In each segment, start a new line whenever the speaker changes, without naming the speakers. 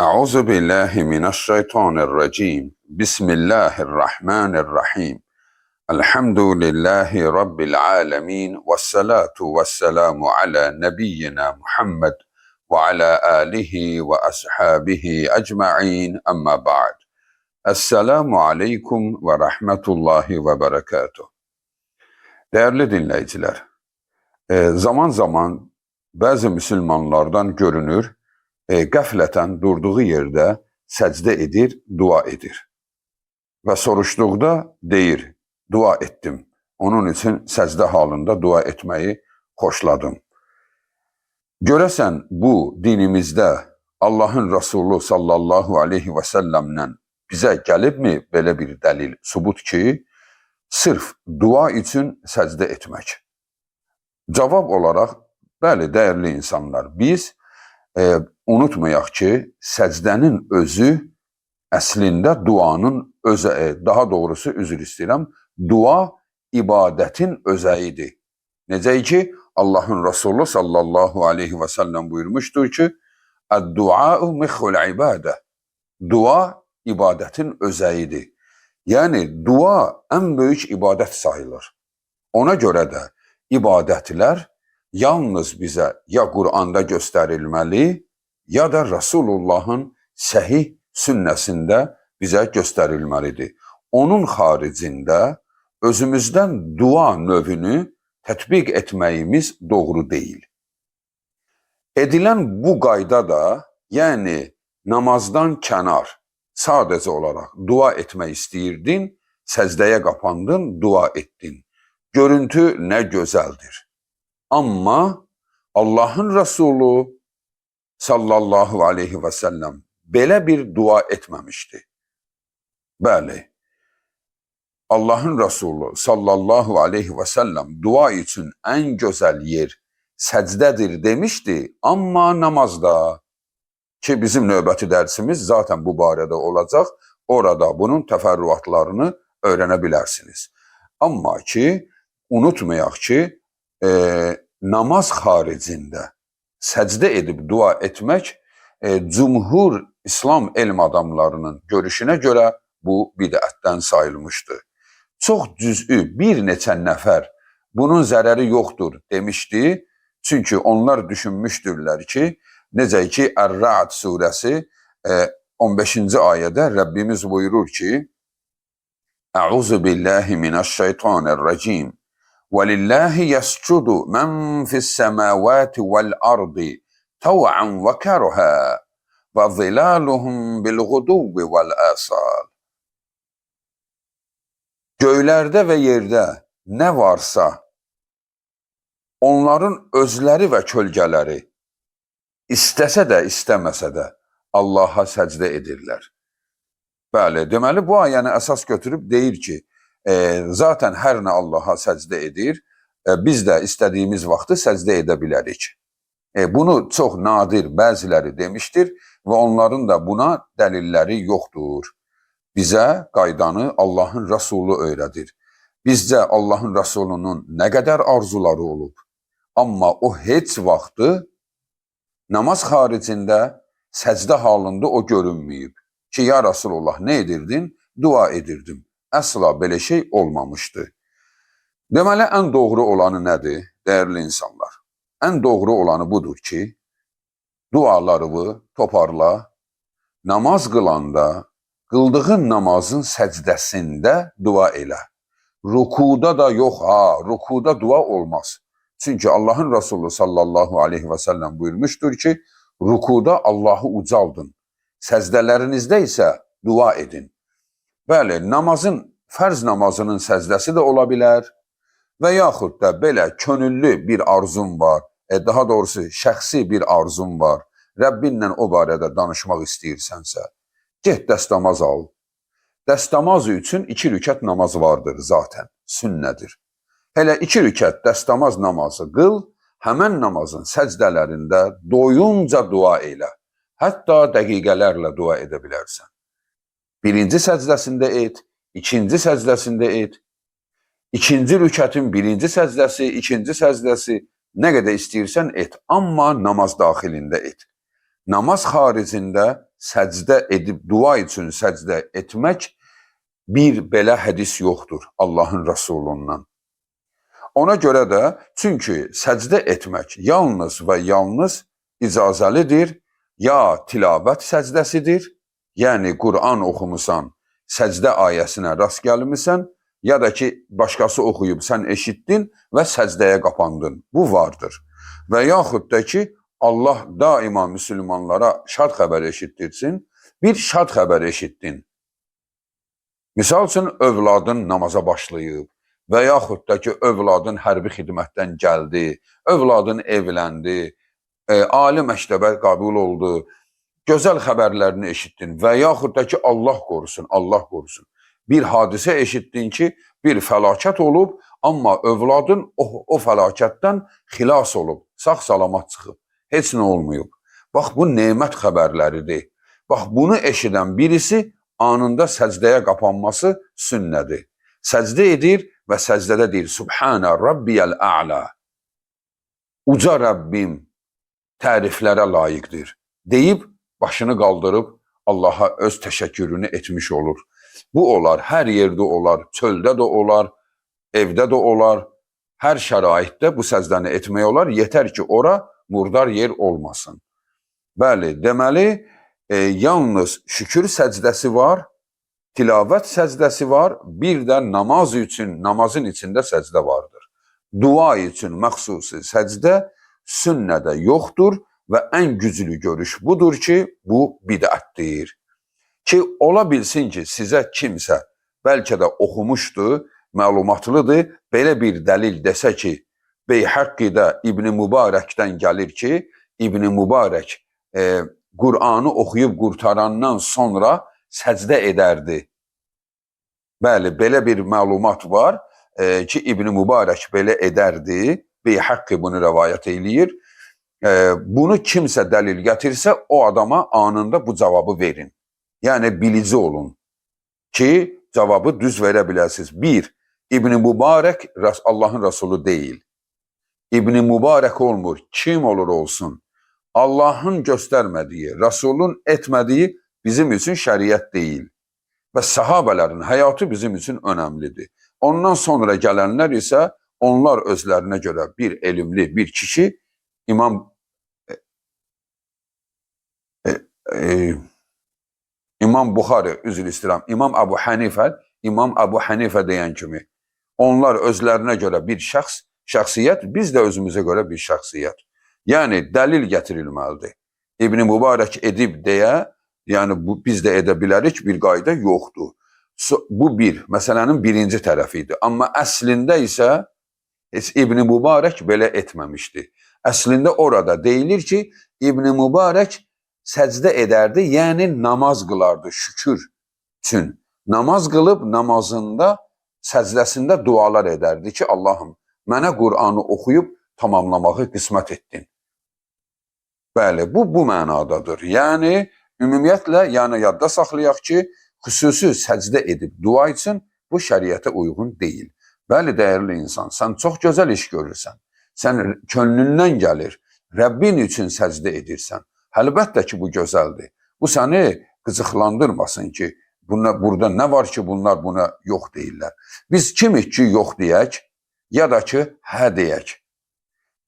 Euzu billahi mineşşeytanirracim. Bismillahirrahmanirrahim. Elhamdülillahi rabbil alamin ve salatu vesselamu ala nebiyyina Muhammed ve ala alihi ve ashabihi ecmaîn. Amma ba'd. Esselamu aleykum ve rahmetullahi ve berekatuh. Değerli dinleyiciler, zaman zaman bəzi müsəlmanlardan görünür, qəflətən durduğu yerdə səcdə edir, dua edir. Və soruşduqda deyir, dua etdim. Onun üçün səcdə halında dua etməyi xoşladım. Görəsən bu dinimizdə Allahın Rəsulu sallallahu aleyhi və səlləmdən bizə gəlibmi belə bir dəlil, sübut ki, sırf dua üçün səcdə etmək? Cavab olaraq, bəli, dəyərli insanlar, biz unutmayaq ki, səcdənin özü əslində duanın özəyi, daha doğrusu üzr istəyirəm, dua ibadətin özəyidir. Necə ki, Allahın Rəsulu sallallahu aleyhi və səlləm buyurmuşdur ki, Əd-duau mixul ibadə. Dua ibadətin özəyidir. Yəni, dua ən böyük ibadət sayılır. Ona görə də ibadətlər yalnız bizə ya Quranda göstərilməli, ya da Rəsulullahın səhih sünnəsində bizə göstərilməlidir. Onun xaricində özümüzdən dua növünü tətbiq etməyimiz doğru deyil. Edilən bu qayda da, yəni namazdan kənar, sadəcə olaraq dua etmək istəyirdin, səcdəyə qapandın, dua etdin. Görüntü nə gözəldir. Amma Allahın Rəsulu sallallahu aleyhi və səlləm belə bir dua etməmişdi. Bəli, Allahın Rəsulu sallallahu aleyhi və səlləm dua üçün ən gözəl yer səcdədir demişdi, amma namazda ki bizim növbəti dərsimiz zaten bu barədə olacaq, orada bunun təfərrüatlarını öyrənə bilərsiniz. Amma ki, unutmayaq ki, namaz xaricində səcdə edib dua etmək cümhur İslam elm adamlarının görüşünə görə bu bidətdən sayılmışdı. Çox cüz'ü bir neçə nəfər bunun zərəri yoxdur demişdi. Çünki onlar düşünmüşdürlər ki, necə ki Ər-Ra'd surəsi 15-ci ayədə Rəbbimiz buyurur ki, Əuzu billahi mineşşeytanirracim. وَلِلَّهِ يَسْجُدُ مَنْ فِي السَّمَاوَاتِ وَالْأَرْضِ طَوْعًا وَكَرْهًا وَظِلَالُهُمْ بِالْغُدُوِّ وَالْآصَالِ. Göylərdə və yerdə nə varsa, onların özləri və kölgələri istəsə də, istəməsə də Allaha səcdə edirlər. Bəli, deməli bu ayəni əsas götürüb deyir ki, zaten hər nə Allaha səcdə edir, biz də istədiyimiz vaxtı səcdə edə bilərik. Bunu çox nadir bəziləri demişdir və onların da buna dəlilləri yoxdur. Bizə qaydanı Allahın Rəsulu öyrədir. Bizcə Allahın Rəsulunun nə qədər arzuları olub, amma o heç vaxtı namaz xaricində səcdə halında o görünməyib ki, ya Rasulullah nə edirdin? Dua edirdim. Əsla belə şey olmamışdı. Deməli, ən doğru olanı nədir, dəyərli insanlar? Ən doğru olanı budur ki, dualarını toparla, namaz qılanda, qıldığın namazın səcdəsində dua elə. Rukuda da yox ha, rukuda dua olmaz. Çünki Allahın Rəsulu sallallahu aleyhi və səlləm buyurmuşdur ki, rukuda Allahı ucaldın, səcdələrinizdə isə dua edin. Bəli, namazın, fərz namazının səcdəsi də ola bilər və yaxud da belə könüllü bir arzun var, daha doğrusu şəxsi bir arzun var, Rəbbinlə o barədə danışmaq istəyirsənsə, get dəstəmaz al. Dəstəmaz üçün 2 rükət namaz vardır zaten, sünnədir. Elə 2 rükət dəstəmaz namazı qıl, həmən namazın səcdələrində doyunca dua elə. Hətta dəqiqələrlə dua edə bilərsən. Birinci səcdəsində et, ikinci səcdəsində et, ikinci rükətin birinci səcdəsi, ikinci səcdəsi, nə qədər istəyirsən et, amma namaz daxilində et. Namaz xaricində səcdə edib dua üçün səcdə etmək bir belə hədis yoxdur Allahın Rəsulundan. Ona görə də, çünki səcdə etmək yalnız və yalnız icazəlidir, ya tilavət səcdəsidir, yəni Quran oxumusan, səcdə ayəsinə rast gəlmisən, ya da ki, başqası oxuyub, sən eşitdin və səcdəyə qapandın. Bu vardır. Və yaxud da ki, Allah daima müsəlmanlara şad xəbər eşitdirsin, bir şad xəbər eşitdin. Misal üçün, övladın namaza başlayıb və yaxud da ki, övladın hərbi xidmətdən gəldi, övladın evləndi, ali məktəbə qəbul oldu, gözəl xəbərlərini eşitdin və yaxud da ki, Allah qorusun, Allah qorusun. Bir hadisə eşitdin ki, bir fəlakət olub, amma övladın o fəlakətdən xilas olub, sağ-salamat çıxıb, heç nə olmayıb. Bax, bu nemət xəbərləridir. Bax, bunu eşidən birisi anında səcdəyə qapanması sünnədir. Səcdə edir və səcdədə deyir, Subhanə Rabbiyəl A'la. Uca Rəbbim təriflərə layiqdir. Deyib, başını qaldırıb Allaha öz təşəkkürünü etmiş olur. Bu olar, hər yerdə olar, çöldə də olar, evdə də olar, hər şəraitdə bu səcdəni etmək olar, yetər ki, ora murdar yer olmasın. Bəli, deməli, yalnız şükür səcdəsi var, tilavət səcdəsi var, bir də namaz üçün, namazın içində səcdə vardır. Dua üçün məxsusi səcdə sünnədə yoxdur və ən güclü görüş budur ki, bu bidətdir. Ki, ola bilsin ki, sizə kimsə bəlkə də oxumuşdu, məlumatlıdır, belə bir dəlil desə ki, Beyhəqqidə İbn-i Mübarəkdən gəlir ki, İbn-i Mübarək Qur'anı oxuyub qurtarandan sonra səcdə edərdi. Bəli, belə bir məlumat var ki, İbn-i Mübarək belə edərdi. Beyhəqqi bunu rəvayət eləyir. Bunu kimsə dəlil gətirsə, o adama anında bu cavabı verin. Yəni, bilici olun ki, cavabı düz verə biləsiniz. Bir, İbn-i Mübarək Allahın Rəsulu deyil. İbn-i Mübarək olmur, kim olur olsun. Allahın göstərmədiyi, Rəsulun etmədiyi bizim üçün şəriət deyil. Və sahabələrin həyatı bizim üçün önəmlidir. Ondan sonra gələnlər isə onlar özlərinə görə bir elmli bir kişi, İmam Buxari, üzr istəyirəm, İmam Əbu Hənifə, İmam Əbu Hənifə deyən kimi, onlar özlərinə görə bir şəxsiyyət, biz də özümüzə görə bir şəxsiyyət. Yəni, dəlil gətirilməlidir. İbn-i Mübarək edib deyə, yəni bu, biz də edə bilərik, bir qayda yoxdur. Bu bir, məsələnin birinci tərəfi idi. Amma əslində isə heç İbn-i Mübarək belə etməmişdi. Əslində orada deyilir ki, İbn-i Mübarək səcdə edərdi, yəni namaz qılardı şükür üçün. Namaz qılıb namazında, səcdəsində dualar edərdi ki, Allahım, mənə Qur'anı oxuyub tamamlamağı qismət etdin. Bəli, bu mənadadır. Yəni, ümumiyyətlə, yəni yadda saxlayaq ki, xüsusi səcdə edib dua üçün bu şəriətə uyğun deyil. Bəli, dəyərli insan, sən çox gözəl iş görürsən. Sən könlündən gəlir, Rəbbin üçün səcdə edirsən. Əlbəttə ki, bu gözəldir. Bu səni qıcıqlandırmasın ki, burada nə var ki, bunlar buna yox deyirlər. Biz kimik ki, yox deyək, ya da ki, hə deyək.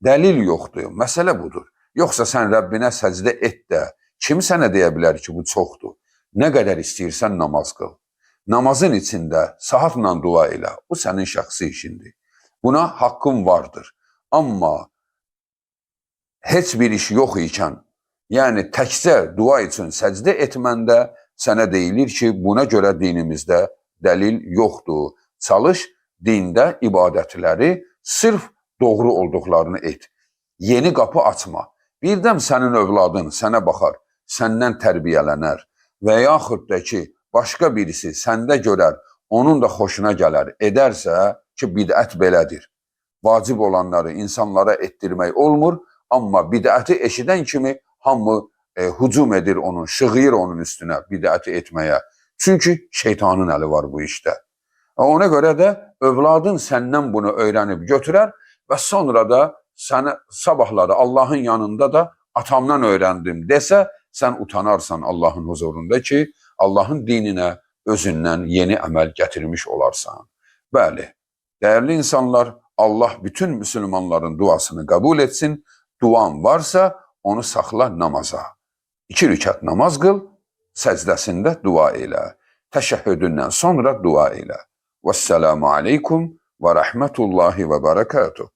Dəlil yoxdur, məsələ budur. Yoxsa sən Rəbbinə səcdə et də, kim sənə deyə bilər ki, bu çoxdur? Nə qədər istəyirsən namaz qıl. Namazın içində saatla dua elə. Bu sənin şəxsi işindir. Buna haqqın vardır. Amma heç bir iş yox ikən, yəni təkcə dua üçün səcdə etməndə sənə deyilir ki, buna görə dinimizdə dəlil yoxdur. Çalış dində ibadətləri sırf doğru olduqlarını et. Yeni qapı açma. Birdən sənin övladın sənə baxar, səndən tərbiyələnər və yaxud da ki, başqa birisi səndə görər, onun da xoşuna gələr, edərsə ki, bidət belədir. Vacib olanları insanlara etdirmək olmur, amma bidəti eşidən kimi hamı hücum edir onun, şığıyır onun üstünə bidəti etməyə. Çünki şeytanın əli var bu işdə. Ona görə də övladın səndən bunu öyrənib götürər və sonra da sənə sabahları Allahın yanında da atamdan öyrəndim desə, sən utanarsan Allahın huzurunda ki, Allahın dininə özündən yeni əməl gətirmiş olarsan. Bəli, dəyərli insanlar, Allah bütün müsəlmanların duasını qəbul etsin. Duan varsa onu saxla namaza. 2 rükət namaz qıl, səcdəsində dua elə. Təşəhhüdündən sonra dua elə. Vəssalamu aleykum və rəhmətullahi və bərəkatuh.